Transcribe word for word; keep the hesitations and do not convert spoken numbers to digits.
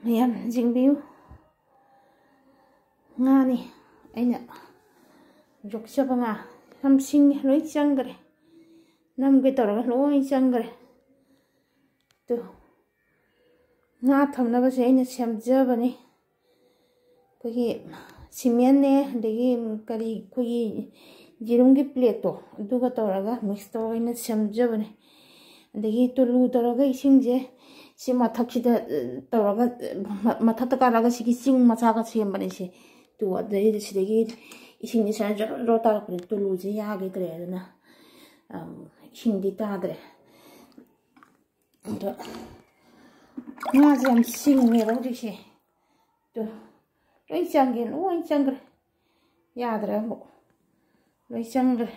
ꯃꯌꯥꯝ ꯌꯦꯡꯕꯤꯌꯨ꯫ ꯉꯥꯅꯤ ꯑꯩꯅ ꯌꯣꯛꯆꯕ ꯉꯥ꯫ ꯌꯥꯝ ꯁꯤꯡꯉꯦ, ꯂꯣꯏ ꯆꯪꯈ꯭ꯔꯦ꯫ ꯅꯝꯒꯦ ꯇꯧꯔꯒ ꯂꯣꯏ ꯆꯪꯈ꯭ꯔꯦ꯫ ꯇꯨ, ꯉꯥ ꯊꯝꯅꯕꯁꯦ ꯑꯩꯅ ꯁꯦꯝꯖꯕꯅꯤ꯫ ꯑꯩꯈꯣꯏꯒꯤ ꯁꯤꯃꯦꯟꯅꯦ, ꯑꯗꯒꯤ ꯀꯔꯤ, ꯑꯩꯈꯣꯏꯒꯤ ꯌꯦꯔꯨꯝꯒꯤ ꯄ꯭ꯂꯦꯠꯇꯣ, ꯑꯗꯨꯒ ꯇꯧꯔꯒ ꯃꯤꯛꯁ ꯇꯧꯔꯒ ꯑꯩꯅ ꯁꯦꯝꯖꯕꯅꯦ꯫ ꯑꯗꯒꯤ ꯇꯨꯂꯨ ꯇꯧꯔꯒ ꯏꯁꯤꯡꯁꯦ ꯁꯤ ꯃꯊꯛꯁꯤꯗ, ꯑ, ꯇꯧꯔꯒ, ꯑ, ꯃ-, ꯃꯊꯛꯇ ꯀꯥꯔꯛꯑꯒ ꯁꯤꯒꯤ ꯆꯤꯡ ꯃꯆꯥꯒ ꯁꯦꯝꯕꯅꯦ ꯁꯤ꯫ ꯇꯨ, ꯑꯗꯩꯗꯤ ꯁꯤꯗꯒꯤ ꯏꯁꯤꯡꯁꯦ ꯁꯨꯃꯥꯏꯅ ꯖꯣꯔꯣ ꯖꯣꯔꯣ ꯇꯥꯔꯛꯄꯅꯦ꯫ ꯇꯨꯂꯨꯁꯦ ꯌꯥꯈꯤꯗ꯭ꯔꯦ, ꯑꯗꯨꯅ, ꯑꯝ, ꯏꯁꯤꯡꯗꯤ ꯇꯥꯗ꯭ꯔꯦ꯫ ꯑꯗꯣ ꯉꯥꯁꯦ ꯌꯥꯝ ꯁꯤꯡꯉꯦꯕ ꯍꯧꯖꯤꯛꯁꯦ꯫ ꯇꯨ, ꯂꯣꯏ ꯆꯪꯒꯦ, ꯂꯣꯏ ꯆꯪꯈ꯭ꯔꯦ꯫ ꯌꯥꯗ꯭ꯔꯦ ꯑꯃꯨꯛ꯫ ꯂꯣꯏ ꯆꯪꯈ꯭ꯔꯦ꯫